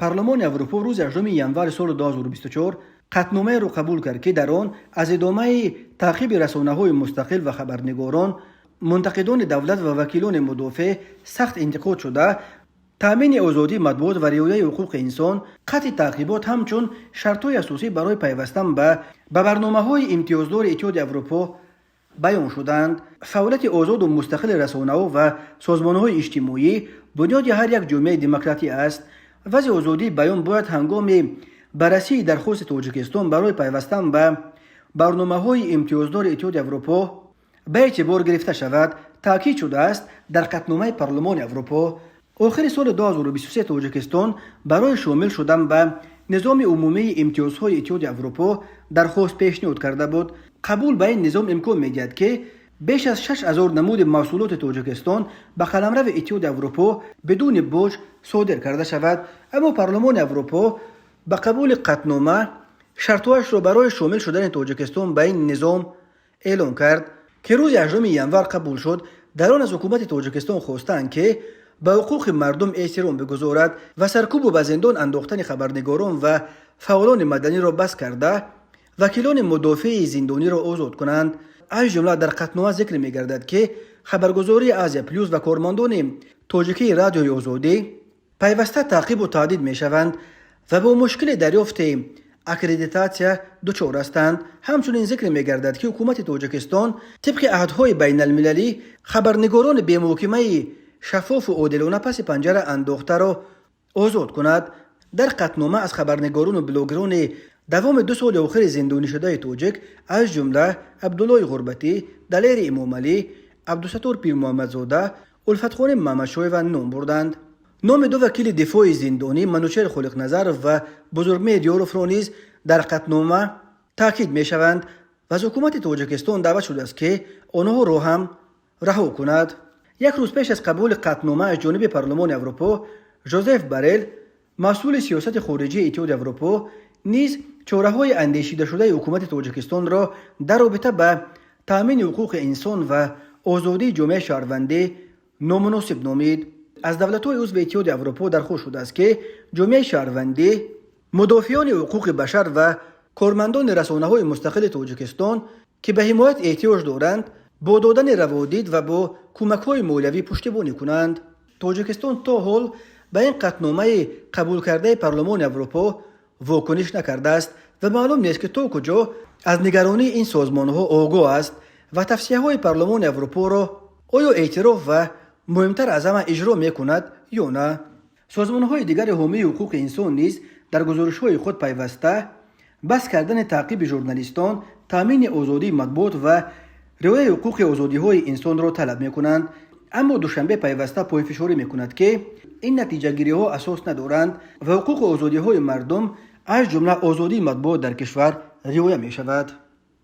Парлумони Аврупо рӯзи 8 январи соли 2024 қатъномаеро қабул кард, ки дар он аз идомаи таъқиби расонаҳои мустақил ва хабарнигорон, мунтақидони давлат ва вакилони мудофеъ сахт интиқод шуда, таъмини озодии матбуот ва риояи ҳуқуқи инсон, қатъи таъқибот ҳамчун шартҳои асосӣ барои пайвастан ба барномаҳои имтиёздори Иттиҳоди Аврупо баён шуданд. Фаъолияти озоду мустақили расонаҳо ва созмонҳои иҷтимоӣ бунёди ҳар як ҷомеаи демократӣ аст. Вазъи озодии баён бояд ҳангоми баррасии дархости Тоҷикистон барои пайвастан ба барномаҳои имтиёздори Иттиҳоди Аврупо ба эътибор гирифта шавад, таъкид шудааст дар қатъномаи Парлумони Аврупо. Охири соли 2023 Тоҷикистон барои шомил шудан ба низоми умумии имтиёзҳои Иттиҳоди Аврупо дархост пешниҳод карда буд. Қабул ба ин низом имкон медиҳад, ки беш аз 6000 намуди маҳсулоти Тоҷикистон ба қаламрави Иттиҳоди Аврупо бидуни боҷ содир карда шавад. Аммо Парлумони Аврупо ба қабули қатънома шартҳояшро барои шомил шудани Тоҷикистон ба ин низом эълон кард, ки рӯзи 8 январ қабул шуд. Дар он аз ҳукумати Тоҷикистон хостаанд, ки ба ҳуқуқи мардум эҳтиром бигузорад ва саркӯбу ба зиндон андохтани хабарнигорон ва фаъолони маданиро бас карда, вакилони мудофеи зиндониро озод кунанд. Аз ҷумла дар қатънома зикр мегардад, ки хабаргузории «Азия Плюс» ва кормандони тоҷикии Радиои Озодӣ пайваста таъқибу таҳдид мешаванд ва бо мушкили дарёфти аккредитатсия дучор ҳастанд. Ҳамчунин зикр мегардад, ки ҳукумати Тоҷикистон тибқи аҳдҳои байналмилалӣ хабарнигорони бемуҳокимаи шаффофу одилона паси панҷара андохтаро озод кунад. Дар қатънома аз хабарнигорону блогерони давоми 2 соли охири зиндонишудаи тоҷик, аз ҷумла Абдуллои Ғурбатӣ, Далери Эмомалӣ, Абдусатор Пирмуҳаммадзода, Улфатхоним Мамадшоева ном бурданд. Номи ду вакили дифои зиндонӣ, Манучер Холиқназаров ва Бузургмеҳр Ёровро низ дар қатънома таъкид мешаванд ва аз ҳукумати Тоҷикистон даъват шудааст, ки онҳоро ҳам раҳо кунад. Як рӯз пеш аз қабули қатънома аз ҷониби Парлумони Аврупо, Жозеф Борел, масъули сиёсати хориҷии Иттиҳоди Аврупо, низ чораҳои андешидашудаи ҳукумати Тоҷикистонро дар робита ба таъмини ҳуқуқи инсон ва озодии ҷомеаи шаҳрвандӣ номуносиб номид. Аз давлатҳои узви Иттиҳоди Аврупо дархост шудааст, ки ҷомеаи шаҳрвандӣ, мудофиёни ҳуқуқи башар ва кормандони расонаҳои мустақили Тоҷикистон, ки ба ҳимоят эҳтиёҷ доранд, бо додани раводид ва бо кӯмакҳои молиявӣ пуштибонӣ кунанд. Тоҷикистон то ҳол ба ин қатъномаи қабулкардаи Парлумони Аврупо вокуниш накардааст ва маълум нест, ки то куҷо аз нигаронии ин созмонҳо огоҳ аст ва тавсияҳои Парлумони Аврупоро оё эътироф ва, муҳимтар аз ҳама, иҷро мекунад ё на. Созмонҳои дигари ҳомии ҳуқуқи инсон низ дар гузоришҳои худ пайваста бас кардани таъқиби журналистон, таъмини озодии матбуот ва риояи ҳуқуқи озодиҳои инсонро талаб мекунанд. Аммо Душанбе пайваста пойфишорӣ мекунад, ки ин натиҷагириҳо асос надоранд ва ҳуқуқу озодиҳои мардум, аз ҷумла озодии матбуот, дар кишвар риоя мешавад.